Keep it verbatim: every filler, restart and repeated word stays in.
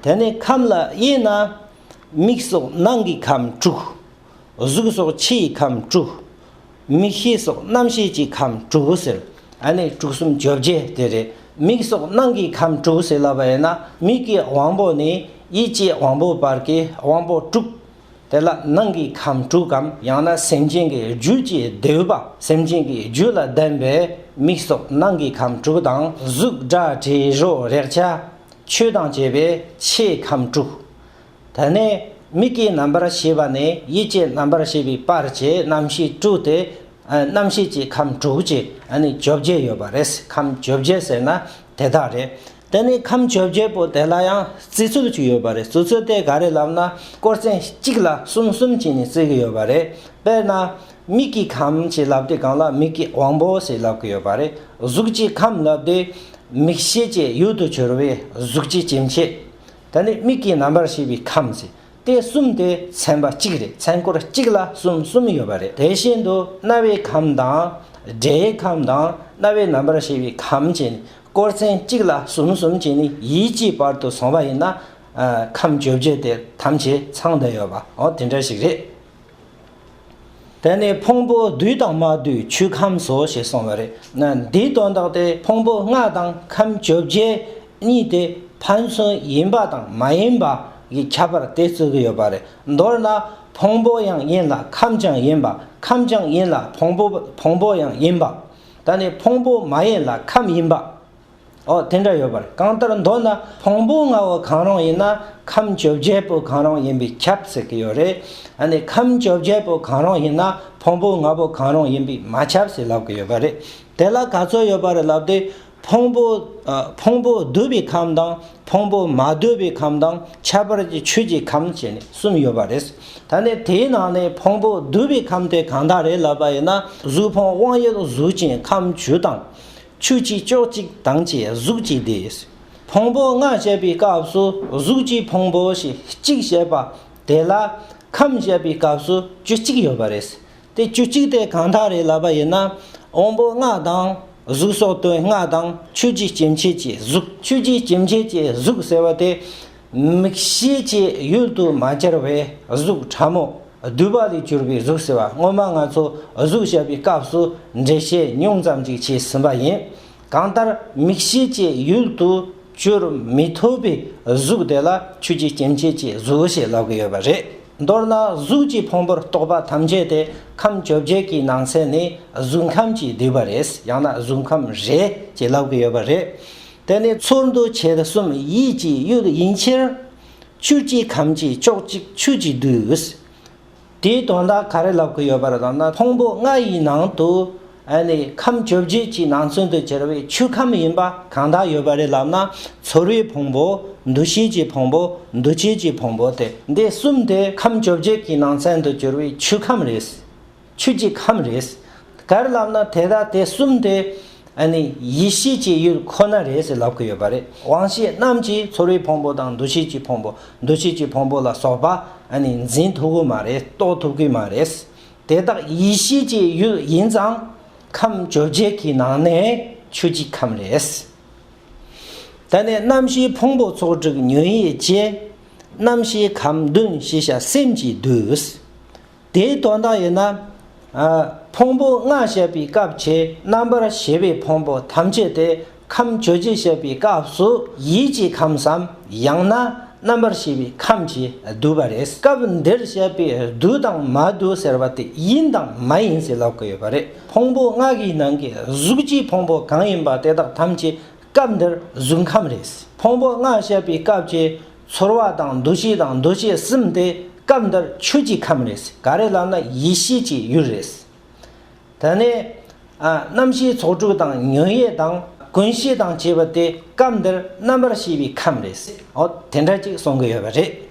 དེ་ནས་ཁམས་ལ་དབྱེ་ན། མིག་སོགས་ནང་གི་ཁམས་དྲུག། གཟུགས་སོགས་ཕྱིའི་ཁམས་དྲུག། མིག་ཤེས་སོགས་རྣམ་ཤེས་ཀྱི་ཁམས་དྲུག་ཟེར། ཨ་ནི་དྲུག་གསུམ་བཅོ་བརྒྱད་དེ་རེད། མིག་སོགས་ནང་གི་ཁམས་དྲུག་ཟེར་ལབ་པ་ཡིན་ན། མིག་གི་དབང་པོ་ནས་ཡིད་ཀྱི་དབང་པོ་བར་གྱི་དབང་པོ་དྲུག། དེ་ལ་ནང་གི་ཁམས་དྲུག་གམ། ཡང་ན་སེམས་ཅན་གྱི་རྒྱུད་ཀྱི་འདོད་པ། སེམས་ཅན་གྱི་རྒྱུད་ལ་ལྡན་པའི་མིག་སོགས་ནང་གི་ཁམས་དྲུག་དང་། གཟུགས་སྒྲ་དྲི་རོ་རེག་བྱ་ཆོས་དང་བཅས་པའི་ཕྱིའི་ཁམས་དྲུག། དེ་ནས་མིག་གི་རྣམ་པར་ཤེས་པ་ནས་ཡིད་ཀྱི་རྣམ་པར་ཤེས་པའི་བར་གྱི་རྣམ་ཤེས་དྲུག་སྟེ། ཨ། རྣམ་ཤེས་ཀྱི་ཁམས་དྲུག་བཅས། ཨ་ནི་བཅོ་བརྒྱད་ཡོད་པ་རེད། ཁམས་བཅོ་བརྒྱད་ཟེར་ན་དེ་དག་རེད། དེ་ནས་ཁམས་བཅོ་བརྒྱད་པོ་དེ་ལ་ཡང་བརྩི་ཚུལ་ཅིག་ཡོད་པ་རེད། བརྩི་ཚུལ་དེ་ག་རེ་ལབ་ན། སྐོར་ཚན་གཅིག་ལ་གསུམ་གསུམ་བྱས་ནས་བརྩི་གི་ཡོད་པ་རེད། དཔེར་ན། མིག་གི་ཁམས་ཅེས་ལབ་དུས་སྒང་ལ་མིག་གི་དབང་པོ་ཞེས་ལབ་ཀྱི་ཡོད་པ་རེད། གཟུགས་ཀྱི་ཁམས་ལབ་དུས་མིག་ཤེས་ཀྱི་ཡུལ་དུ་གྱུར་པའི་གཟུགས་ཀྱི་སྐྱེ་མཆེད། ད་ནི་མིག་གི་རྣམ་པར་ཤེས་པའི་ཁམས་ཟེར། དེ་གསུམ་དེ་ཚན་པ་གཅིག་རེད། ཚན་སྐོར་གཅིག་ལ་གསུམ་གསུམ་ཡོད་པ་རེད། དེ་བཞིན་དུ་རྣ་བའི་ཁམས་དང་། སྒྲའི་ཁམས་དང་། རྣ་བའི་རྣམ་པར་ཤེས་པའི་ཁམས་བཅས་ནས། སྐོར་ཚན་གཅིག་ལ་གསུམ་གསུམ་བྱས་ནས་ཡིད་ཀྱི་བར་དུ་སོང་བ་ཡིན་ན། ཨ། ཁམས་བཅོ་བརྒྱད་དེ་ཐམས་ཅད་ཚང་བསྡད་ཡོད་པ། འོ་དེ་འདྲ་ཞིག་རེད། དེ་ནས་ཕུང་པོ་འདུས་དང་མ་འདུས་ཆོས་ཁམས་སོ་ཞེས་གསུངས་པ་རེད། ན་འདིའི་དོན་དག་དེ་ཕུང་པོ་ལྔ་དང་ཁམས་བཅོ་བརྒྱད་གཉིས་དེ་ཕན་ཚུན་ཡིན་པ་དང་མ་ཡིན་པ་ཡི་ཁྱད་པར་དེ་བརྩི་གི་ཡོད་པ་རེད། མདོར་ན་ཕུང་པོ་ཡང་ཡིན་ལ་ཁམས་ཀྱང་ཡིན་པ། ཁམས་ཀྱང་ཡིན་ལ་ཕུང་པོ་ཕུང་པོ་ཡང་ཡིན་པ། ད་ནི་ཕུང་པོ་མ་ཡིན་ལ་ཁམས་ཡིན་པ། འོ་དེ་འདྲ་ཡོད་པ་རེད། གང་ལྟར་མདོར་ན་ཕུང་པོ་ལྔ་བོ་གང་རུང་ཡིན་ན་ཁམས་བཅོ་བརྒྱད་པོ་གང་རུང་ཡིན་པས་ཁྱབ་ཟེར་གྱི་ཡོད་རེད། ཨ་ནི་ཁམས་བཅོ་བརྒྱད་པོ་གང་རུང་ཡིན་ན་ཕུང་པོ་ལྔ་པོ་གང་རུང་ཡིན་པས་མ་ཁྱབ་ཟེར་ལབ་ཀྱི་ཡོད་པ་རེད། དེ་ལ་ག་ཚོད་ཡོད་པ་རེད་ལབ་དུས། ཕུང་པོ། ཨ། ཕུང་པོ་འདུས་པའི་ཁམས་དང་ཕུང་པོ་མ་འདུས་པའི་ཁམས་དང་ཁྱད་པར་གྱི་ཆོས་ཀྱི་ཁམས་བྱས་ནས་གསུམ་ཡོད་པ་རེད། ད་ནི་དེའི་ནང་ནས་ཕུང་པོ་འདུས་པའི་ཁམས་དེ་གང་དག་རེད་ལབ་པ་ཡིན་ན། གཟུགས་ཕུང་དབང་ཡུལ་གཟུགས་ཅན་ཁམས་བཅུ་དང་། ཆོས་ཀྱི་ཕྱོགས་གཅིག་དང་བཅས་གཟུགས་ཀྱི་སྡེ། ཕུང་པོ་ལྔ་བཤད་པའི་སྐབས་སུ་གཟུགས་ཀྱི་ཕུང་པོ་ཞེས་གཅིག་བཤད་པ་དེ་ལ་ཁམས་བཤད་པའི་སྐབས་སུ་བཅུ་གཅིག་ཡོད་པ་རེད། དེ་བཅུ་གཅིག་དེ་གང་དག་རེད་ལབ་པ་ཡིན་ན། དབང་པོ་ལྔ་དང་། གཟུགས་སོགས་དོན་ལྔ་དང་། ཆོས་ཀྱི་སྐྱེ་མཆེད་ཀྱི་གཟུགས། ཆོས་ཀྱི་སྐྱེ་མཆེད་ཀྱི་གཟུགས་ཟེར་བ་དེ། མིག་ཤེས་ཀྱི་ཡུལ་དུ་མ་གྱུར་བའི་གཟུགས་ཕྲ་མོ། འདུས་པ་ལས་གྱུར་པའི་གཟུགས་ཟེར་བ། སྔོན་མ་ང་ཚོ་གཟུགས་བཤད་པའི་སྐབས་སུ་འགྲེལ་བཤད་ཉུང་ཙམ་ཅིག་བྱས་ཟིན་པ་ཡིན། གང་ལྟར་མིག་ཤེས་ཀྱི་ཡུལ་དུ་གྱུར་མི་ཐུབ་པའི་གཟུགས་དེ་ལ་ཆོས་ཀྱི་སྐྱེ་མཆེད་ཀྱི་གཟུགས་ཞེས་ལབ་ཀྱི་ཡོད་པ་རེད། མདོར་ན་གཟུགས་ཀྱི་ཕུང་པོར་གཏོགས་པ་ཐམས་ཅད་དེ་ཁམས་བཅོ་བརྒྱད་ཀྱི་ནང་ཚན་ནས་གཟུགས་ཁམས་ཀྱིས་བསྡུས་པ་རེད། ཡང་ན་གཟུགས་ཁམས་རེད་ཅེས་ལབ་ཀྱི་ཡོད་པ་རེད། དེ་ནི་ཚུལ་འདུ་བྱེད་གསུམ་ཡིད་ཀྱི་ཡུལ་ཡིན་ཕྱིར། ཆོས་ཀྱི་ཁམས་ཀྱི་ཕྱོགས་གཅིག་ཆོས་ཀྱིས་བསྡུས། དེའི་དོན་དག་ག་རེ་ལབ་ཀྱི་ཡོད་པ་རེད་ལབ་ན། ཕུང་པོ་ལྔ་ཡི་ནང་དུ། ཨ་ནི་ཁམས་བཅོ་བརྒྱད་ཀྱི་ནང་ཚན་དུ་གྱུར་པའི་ཆོས་ཁམས་ཡིན་པ་གང་དག་ཡོད་པ་རེད་ལབ་ན། ཚོར་བའི་ཕུང་པོ། འདུ་ཤེས་ཀྱི་ཕུང་པོ། འདུ་བྱེད་ཀྱི་ཕུང་པོ་སྟེ། འདི་གསུམ་དེ་ཁམས་བཅོ་བརྒྱད་ཀྱི་ནང་ཚན་དུ་གྱུར་པའི་ཆོས་ཁམས་རེད། ཆོས་ཀྱི་ཁམས་རེད། ག་རེ་ལབ་ན། དེ་དག་དེ་གསུམ་དེ་ཨ་ནི་ཡིད་ཤེས་ཀྱི་ཡུལ་ཁོ་ན་རེད་ཟེར་ལབ་ཀྱི་ཡོད་པ་རེད། དབང་ཤེས་རྣམས་ཀྱིས་ཚོར་བའི་ཕུང་པོ་དང་། འདུ་ཤེས་ཀྱི་ཕུང་པོ། འདུ་བྱེད་ཀྱི་ཕུང་པོ་ལ་སོགས་པ་ཨ་ནི་འཛིན་ཐུབ་ཀྱི་མ་རེད། རྟོགས་ཐུབ་ཀྱི་མ་རེད། དེ་དག་ཡིད་ཤེས་ཀྱི་ཡུལ་ཡིན་ཙང་། ཁམས་བཅོ་བརྒྱད་ཀྱི་ནང་ནས་ཆོས་ཀྱི་ཁམས་རེད། ད་ནི་རྣམ་ཤེས་ཕུང་པོ་ཚོགས་དྲུག་ཉོན་ཡིད་ཀྱི། རྣམ་ཤེས་ཁམས་བདུན་ཤེས་བྱ་སེམས་ཀྱིས་བསྡུས། དེའི་དོན་དག་ཡིན་ན། ཨ། ཕུང་པོ་ལྔ་བཤད་པའི་སྐབས་ཀྱི་རྣམ་པར་ཤེས་པའི་ཕུང་པོ་ཐམས་ཅད་དེ་ཁམས་བཅོ་བརྒྱད་བཤད་པའི་སྐབས་སུ་ཡིད་ཀྱི་ཁམས་སམ། ཡང་ན་རྣམ་པར་ཤེས་པའི་ཁམས་ཀྱིས་བསྡུས་པ་རེད། སྐབས་འདིར་བཤད་པའི་བསྡུས་དང་མ་བསྡུས་ཟེར་བ་དེ་ཡིན་དང་མ་ཡིན་ཟེར་ལབ་ཀྱི་ཡོད་པ་རེད། ཕུང་པོ་ལྔ་གི་ནང་གི་གཟུགས་ཀྱི་ཕུང་པོ་གང་ཡིན་པ་དེ་དག་ཐམས་ཅད་སྐབས་འདིར་གཟུགས་ཁམས་རེད། ཕུང་པོ་ལྔ་བཤད་པའི་སྐབས་ཀྱི་ཚོར་བ་དང་འདུ་ཤེས་དང་འདུ་བྱེད་གསུམ་དེ་སྐབས་འདིར་ཆོས་ཀྱི་ཁམས་རེད། ག་རེ་ལབ་ན་ཡིད་ཤེས་ཀྱི་ཡུལ་རེད། དེ་ནས། ཨ། རྣམ་ཤེས་ཚོགས་དྲུག་དང་ཉོན་ཡིད་དང་ཀུན་ཤེས་དང་བཅས་པ་དེ་སྐབས་འདིར་རྣམ་པར་ཤེས་པའི་ཁམས་རེད། འོ་དེ་འདྲ་ཅིག་གསུང་གི་ཡོད་པ་རེད།